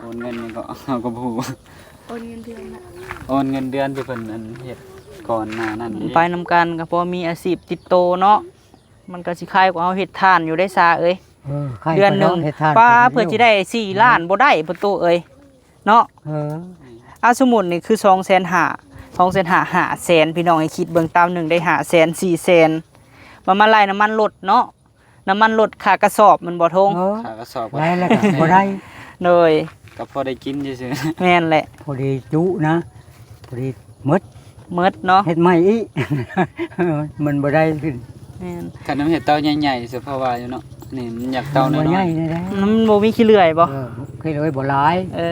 ໂອນເງິນຫຍັງກໍ ເຮົາກໍບໍ່ຮູ້. ໂອນເງິນເດືອນນະ ໂອນເງິນເດືອນທີ່ເພິ່ນອັນເຮັດກ່ອນໜ້ານັ້ນ. ໄປນຳກັນກໍພໍມີອາຊີບຕິດໂຕເນາະ ມັນກໍຊິຄາຍກວ່າເຮົາເຮັດທ່ານຢູ່ເດ້ຊາເອີຍ. ເອີ ເດືອນໜຶ່ງ ເຮັດທ່ານ ປ້າ ເພື່ອຊິໄດ້ສີ່ລ້ານບໍ່ໄດ້ ປະຕູເອີຍ ເນາະ. ເອີ ເອົາ ສົມມຸດນີ້ຄືສອງແສນຫ້າ ສອງແສນຫ້າ ຫ້າແສນ ພີ່ນ້ອງໃຫ້ຄິດເບິ່ງ ເຕົາໜຶ່ງໄດ້ຫ້າແສນ ສີ່ແສນ ມາ ມາໄລ່ນ້ຳມັນລົດເນາະ ນ້ຳມັນລົດ ຄ່າກະສອບແມ່ນບໍ່ ທົງ? ເອີ ຄ່າກະສອບ ໄລ່ແລ້ວກໍບໍ່ໄດ້. ໂດຍ ກໍພໍໄດ້ກິນຊື່ໆ. ແມ່ນແຫຼະ ພໍດີຈຸນະ ພໍດີໝົດ ໝົດເນາະ ເຮັດໃໝ່ອີກ ມັນບໍ່ໄດ້ຂຶ້ນ. ແມ່ນ ຄັນນຳເຮັດເຕົາໃຫຍ່ໆ ສະພາວະຢູ່ເນາະ ນີ້ມັນຢາກເຕົານ້ອຍໆ ມັນບໍ່ໃຫຍ່ແດ່ ມັນບໍ່ມີຂີ້ເລື່ອຍບໍ່? ເອີ ຂີ້ເລື່ອຍບໍ່ຫຼາຍ. ເອີ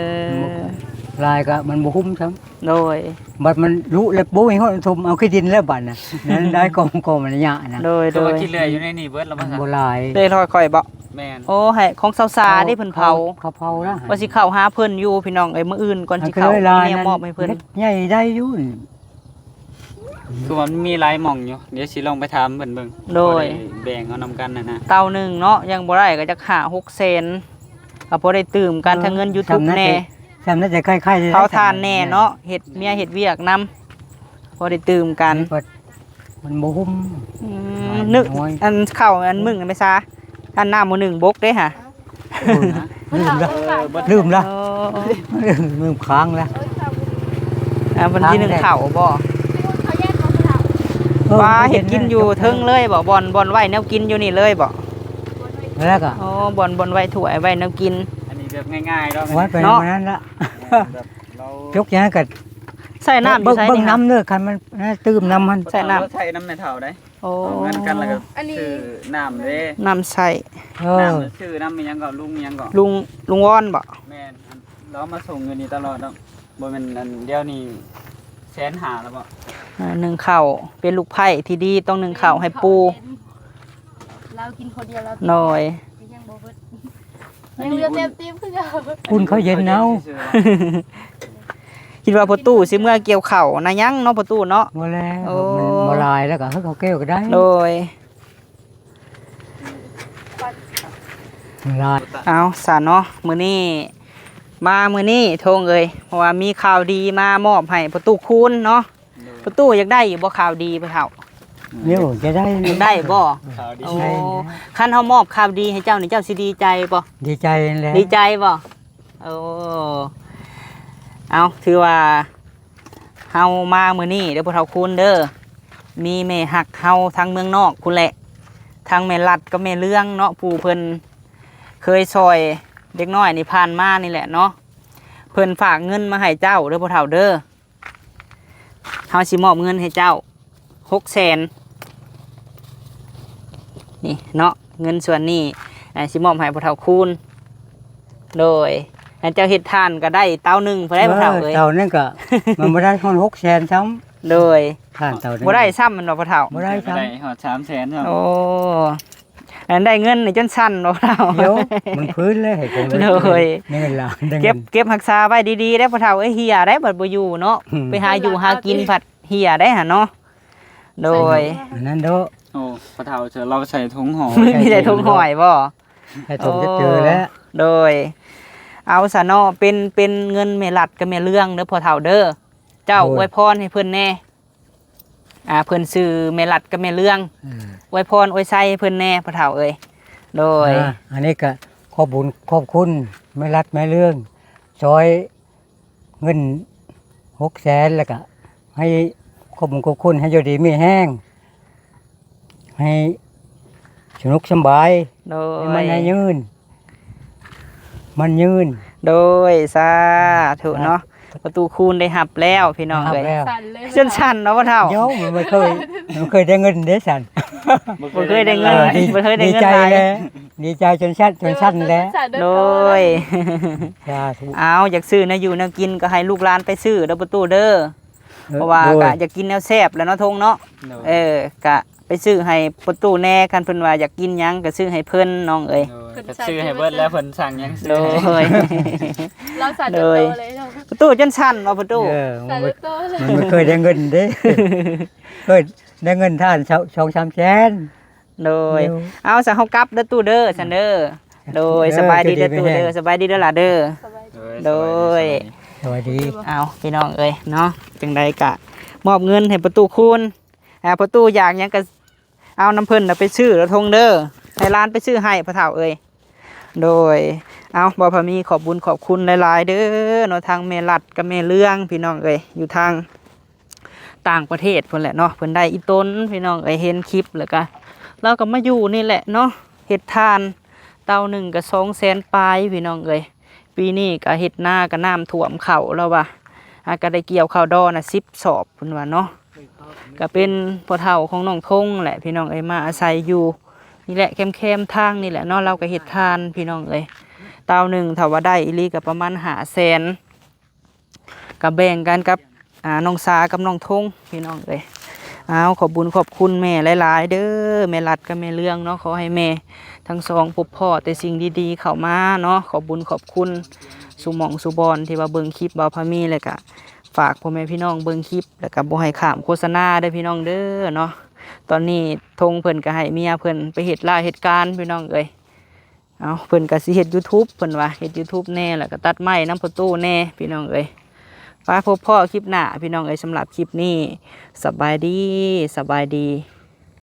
ຫຼາຍກໍມັນບໍ່ຄຸ້ມຊ້ຳ. ໂດຍ ບັດມັນລຸແລ້ວ ໂອ້ຍ ເຮົາຖົມເອົາຂີ້ດິນແລ້ວບັດນະ ນັ້ນໄດ້ກອງ ກອງມັນຍະນະ. ໂດຍ ໂດຍ ຂີ້ເລື່ອຍຢູ່ໃນນີ້ເບິດແລ້ວ ມັນບໍ່ຫຼາຍ ເລີຍຮອດຂ້ອຍບໍ່? ແມ່ນ. ໂອ້ ໃຫ້ຂອງສາວໆ ເດ້ເພິ່ນເຜົາ ເຂົາເຜົາລະ ວ່າຊິເຂົ້າຫາເພິ່ນຢູ່ ພີ່ນ້ອງເອີຍ ມື້ອື່ນກ່ອນຊິເຂົ້າ ແນມມອບໃຫ້ເພິ່ນ ໃຫຍ່ໄດ້ຢູ່. ຄືວ່າມັນມີຫຼາຍໝ່ອງຢູ່ ດຽວຊິລອງໄປຖາມເພິ່ນເບິ່ງ. ໂດຍ ພໍໄດ້ແບ່ງເອົານຳກັນຫັ້ນນະ. ເຕົາໜຶ່ງເນາະ ຍັງບໍ່ໄດ້ກໍຈັກຫ້າຫົກແສນ ກໍພໍໄດ້ຕື່ມກັນ ເອີ ທັງເງິນຢູທູບແດ່ ຊ່ຳນັ້ນແຕ່ ເຜົາຖ່ານແດ່ເນາະ ເຮັດເມຍເຮັດວຽກນຳ ພໍໄດ້ຕື່ມກັນ. ມັນບໍ່ຫຸ້ມ. ອືມ ໜຶ່ງ ອັນເຂົ້າອັນໜຶ່ງແມ່ຊາ ອັນນ້ຳມື້ໜຶ່ງບົກເດ້ຫະ. ລືມລະ ເອີ ລືມລະ ໂອ້ ລືມຄ້າງລະ. ອ່າ ວັນທີໜຶ່ງເຂົ້າບໍ່? ເອີ ວ່າເຮັດກິນຢູ່ເທິງເລີຍບໍ່? ບ່ອນ ບ່ອນໄວ້ແນວກິນຢູ່ນີ້ເລີຍບໍ່? ແລ້ວກໍ ອໍ ບ່ອນ ບ່ອນໄວ້ຖ້ວຍໄວ້ແນວກິນ. ອັນນີ້ແບບງ່າຍໆເນາະ ໄວ້ໄປ ເນາະ ແບບເຮົາ ຈົກຫຍັງກໍໃສ່ນ້ຳຢູ່ໃສ ເບິ່ງ ເບິ່ງນ້ຳເດີ ຄັນມັນ ນະ ຕື່ມນ້ຳມັນ ໃສ່ນ້ຳ ໃສ່ນ້ຳແມ່ເຖົ້າໄດ. ໂອ້ ເອົາເງິນກັນແລ້ວກໍ ອັນນີ້ ຊື້ນ້ຳເດ້ ນ້ຳໃຊ້. ເອີ ນ້ຳ ຊື້ນ້ຳອີຫຍັງກໍ ລຸງອີຫຍັງກໍ ລຸງ ລຸງວອນບໍ່? ແມ່ນ ລາວມາສົ່ງຢູ່ນີ້ຕະຫຼອດເນາະ. ບໍ່ແມ່ນອັນດຽວນີ້ແສນຫ້າແລ້ວບໍ່? ເອີ ໜຶ້ງເຂົ້າ ເປັນລູກໃພ້ທີ່ດີ ຕ້ອງໜຶ້ງເຂົ້າໃຫ້ປູ່. ລາວກິນຄົນດຽວ ລາວກິນ ໂດຍ ຍັງບໍ່ເບິດ. ຍັງເຫຼືອແຕ່ຕີບຄືເກົ່າ ອຸ່ນເຂົ້າເຢັນເອົາ. ຄິດວ່າພໍ່ຕູ້ຊິເມືອກ່ຽວເຂົ້ານະ ຍັງເນາະພໍ່ຕູ້ເນາະ. ບໍ່ແລ້ວ ໂອ້ ມັນບໍ່ຫຼາຍແລ້ວກໍເຮົາເອົາກ່ຽວກໍໄດ້. ໂດຍ ຫຼາຍ. ເອົາຊະເນາະ ມື້ນີ້ ມາມື້ນີ້ ທົງເອີຍ ເພາະວ່າມີຂ່າວດີມາມອບໃຫ້ພໍ່ຕູ້ຄູນເນາະ. ໂດຍ ພໍ່ຕູ້ຢາກໄດ້ຢູ່ບໍ່ຂ່າວດີພໍ່ເຖົ້າ? ໂອ້ ຢາກໄດ້ ຢາກໄດ້ບໍ່? ຂ່າວດີ ໂອ້ ໄດ້. ຄັນເຮົາມອບຂ່າວດີໃຫ້ເຈົ້ານີ້ ເຈົ້າຊິດີໃຈບໍ່? ດີໃຈຫັ້ນແຫຼະ. ດີໃຈບໍ່? ໂອ້ ເອົາ ຖືວ່າເຮົາມາມື້ນີ້ເດີພໍ່ເຖົ້າຄູນເດີ ມີແມ່ຮັກເຮົາທາງເມືອງນອກພຸ້ນແຫຼະ ທາງແມ່ລັດກັບແມ່ເລື່ອງເນາະ ຜູ້ເພິ່ນເຄີຍຊ່ອຍເດັກນ້ອຍນີ້ຜ່ານມານີ້ແຫຼະເນາະ ເພິ່ນຝາກເງິນມາໃຫ້ເຈົ້າເດີພໍ່ເຖົ້າເດີ. ເຮົາຊິມອບເງິນໃຫ້ເຈົ້າຫົກແສນ ນີ້ເນາະ ເງິນສ່ວນນີ້ ອ່າ ຊິມອບໃຫ້ພໍ່ເຖົ້າຄູນ. ໂດຍ ອັນເຈົ້າເຮັດຖ່ານກໍໄດ້ເຕົາໜຶ່ງພຸ້ນໃດ໋ພໍ່ເຖົ້າເອີຍ. ເອີ ເຕົາໜຶ່ງກໍມັນບໍ່ໄດ້ຮອດຫົກແສນຊ້ຳ. ໂດຍ ຖ່ານເຕົາໜຶ່ງ ບໍ່ໄດ້ຊ້ຳແມ່ນບໍ່ພໍ່ເຖົ້າ? ບໍ່ໄດ້ຊ້ຳ ບໍ່ໄດ້ຮອດສາມແສນຊ້ຳ. ໂອ້ ອັນໄດ້ເງິນນີ້ຈົນສັ່ນບໍ່ເຖົ້າ? ໂຍ ມັນພື້ນເລີຍໃຫ້ຄົນ ໂດຍ ເງິນລາວ ໄດ້ເງິນ ເກັບ ເກັບຮັກສາໄວ້ດີໆເດີ້ພໍ່ເຖົ້າເອີຍ ເຫຍໄດ໋ ບັດບໍ່ຢູ່ເນາະ ອືມ ໄປຫາຢູ່ຫາກິນພັດເຫຍໄດ໋ຫັ້ນເນາະ ໂດຍ ອັນນັ້ນເດີ້ ໂອ້ ພໍ່ເຖົ້າເຈົ້າ ລາວໃສ່ຖົງຫໍ່ ມີແຕ່ຖົງຫໍ່ບໍ່? ໃສ່ຖົງຈະຈື່ແລ້ວ ໂດຍ ເອົາຊະເນາະ ເປັນ ເປັນເງິນແມ່ລັດກັບແມ່ເລື່ອງເດີ້ພໍ່ເຖົ້າເດີ້ ເຈົ້າ ໂດຍ ອວຍພອນໃຫ້ເພິ່ນແດ່ ອ່າ ເພິ່ນຊື່ແມ່ລັດກັບແມ່ເລື່ອງ ເອີ ອວຍພອນອວຍໄຊໃຫ້ເພິ່ນແດ່ພໍ່ເຖົ້າເອີຍ ໂດຍ ອ່າ ອັນນີ້ກະຂອບບຸນຂອບຄຸນແມ່ລັດແມ່ເລື່ອງ ຊ່ອຍເງິນຫົກແສນ ແລ້ວກະໃຫ້ຂອບບຸນຂອບຄຸນ ໃຫ້ຢູ່ດີມີແຮງ ໃຫ້ສະໜຸກສະບາຍ ໂດຍ ໃຫ້ມັນໃຫ້ຍືນ ມັນຍືນ ໂດຍ ສາທຸເນາະ ສາທຸ ພໍ່ຕູ້ຄູນໄດ້ຮັບແລ້ວພີ່ນ້ອງເອີຍ ສັ່ນເລີຍ ຈົນສັ່ນເນາະພໍ່ເຖົ້າ ໂຍ ມັນບໍ່ເຄີຍ ມັນເຄີຍໄດ້ເງິນເດ້ຊັ້ນ ບໍ່ເຄີຍໄດ້ເງິນ ເອີ ດີ ບໍ່ເຄີຍໄດ້ເງິນຫຼາຍ ດີໃຈແລ້ວ ດີໃຈຈົນສັ່ນ ຈົນສັ່ນແລ້ວ ໂດຍ ສາທຸ ເອົາ ຢາກຊື້ແນວຢູ່ແນວກິນກໍໃຫ້ລູກຫຼານໄປຊື້ເດີ້ພໍ່ຕູ້ເດີ້ ເອີ ເພາະວ່າ ໂດຍ ກະຢາກກິນແນວແຊບແຫຼະເນາະ ທົງເນາະ ໂດຍ ເອີ ກະ ໄປຊື້ໃຫ້ພໍ່ຕູ້ແດ່ ຄັນເພິ່ນວ່າຢາກກິນຫຍັງກໍຊື້ໃຫ້ເພິ່ນນ້ອງເອີຍ ໂດຍ ເພິ່ນສັ່ງ ກໍຊື້ໃຫ້ເບິດແລ້ວ ເພິ່ນສັ່ງຫຍັງ ໂດຍ ລາວສັ່ນ ໂດຍ ໂຕເລີຍເນາະ ພໍ່ຕູ້ຈົນສັ່ນບໍ່ພໍ່ຕູ້ ເອີ ມັນບໍ່ ສັ່ນໂຕເລີຍ ມັນບໍ່ເຄີຍໄດ້ເງິນເດ້ ເຄີຍໄດ້ເງິນທ່ານສອງສາມແສນ ໂດຍ ໂດຍ ເອົາ ຊັ້ນເຮົາກັບເດີ້ຕູ້ເດີ້ ຊັ້ນເດີ ໂດຍ ເອີ ສະບາຍດີເດີ້ຕູ້ເດີ້ ສະບາຍດີເດີ້ຫຼ້າເດີ້ ໂດຍ ໂດຍ ສະບາຍດີ ສະບາຍດີ ເອົາ ພີ່ນ້ອງເອີຍເນາະ ຈັ່ງໃດກະມອບເງິນໃຫ້ພໍ່ຕູ້ຄູນ ອ່າ ພໍ່ຕູ້ຢາກຫຍັງກໍເອົານຳເພິ່ນນະໄປຊື້ເດີ້ ທົງເດີ້ ໃຫ້ຫຼານໄປຊື້ໃຫ້ພໍ່ເຖົ້າເອີຍ ໂດຍ ເອົາ ບ່າວພາມີ ຂອບບຸນຂອບຄຸນຫຼາຍໆເດີ້ເນາະ ທາງແມ່ລັດກັບແມ່ເລື່ອງ ພີ່ນ້ອງເອີຍ ຢູ່ທາງຕ່າງປະເທດພຸ້ນແຫຼະເນາະ ເພິ່ນໄດ້ອີ່ຕົນ ພີ່ນ້ອງເອີຍ ເຫັນຄລິບແລ້ວກະ ລາວກໍມາຢູ່ນີ້ແຫຼະເນາະ ເຮັດທານ ເຕົາໜຶ່ງກໍສອງແສນປາຍ ພີ່ນ້ອງເອີຍ ປີນີ້ກະເຮັດນາກະນ້ຳຖ້ວມເຂົ້າແລ້ວວ່າ ຫາກະໄດ້ກ່ຽວເຂົ້າດໍນະສິບສອບເພິ່ນວ່າເນາະ ກະເປັນພໍ່ເຖົ້າຂອງນ້ອງທົງແຫຼະພີ່ນ້ອງເອີຍ ມາອາໄສຢູ່ນີ້ແຫຼະ ແຄມໆທາງນີ້ແຫຼະເນາະ ລາວກະເຮັດທານພີ່ນ້ອງເອີຍ ເຕົາໜຶ່ງຖ້າວ່າໄດ້ອີ່ຫຼີກະປະມານຫ້າແສນ ກະແບ່ງກັນກັບ ອ່າ ນ້ອງສາກັບນ້ອງທົງ ພີ່ນ້ອງເອີຍ ເອົາ ຂອບບຸນຂອບຄຸນແມ່ຫຼາຍໆເດີ້ ແມ່ລັດກັບແມ່ເລື່ອງເນາະ ຂໍໃຫ້ແມ່ທັງສອງພົບພໍ້ແຕ່ສິ່ງດີໆເຂົ້າມາເນາະ ຂອບບຸນຂອບຄຸນສູ່ໝ່ອງສູ່ບ່ອນທີ່ວ່າເບິ່ງຄລິບບ່າວພາມີ ແລ້ວກະຝາກພໍ່ແມ່ພີ່ນ້ອງເບິ່ງຄລິບ ແລ້ວກະບໍ່ໃຫ້ຂ້າມໂຄສະນາເດີ້ພີ່ນ້ອງເດີ້ເນາະ ຕອນນີ້ທົງເພິ່ນກະໃຫ້ເມຍເພິ່ນໄປເຮັດລາເຮັດການ ພີ່ນ້ອງເອີຍ ເອົາ ເພິ່ນກະຊິເຮັດຢູທູບ ເພິ່ນວ່າເຮັດຢູທູບແດ່ ແລ້ວກະຕັດໄມ້ນຳພໍ່ຕູ້ແດ່ ພີ່ນ້ອງເອີຍ ໄປພົບພໍ້ຄລິບໜ້າ ພີ່ນ້ອງເອີຍ ສຳລັບຄລິບນີ້ ສະບາຍດີ ສະບາຍດີ.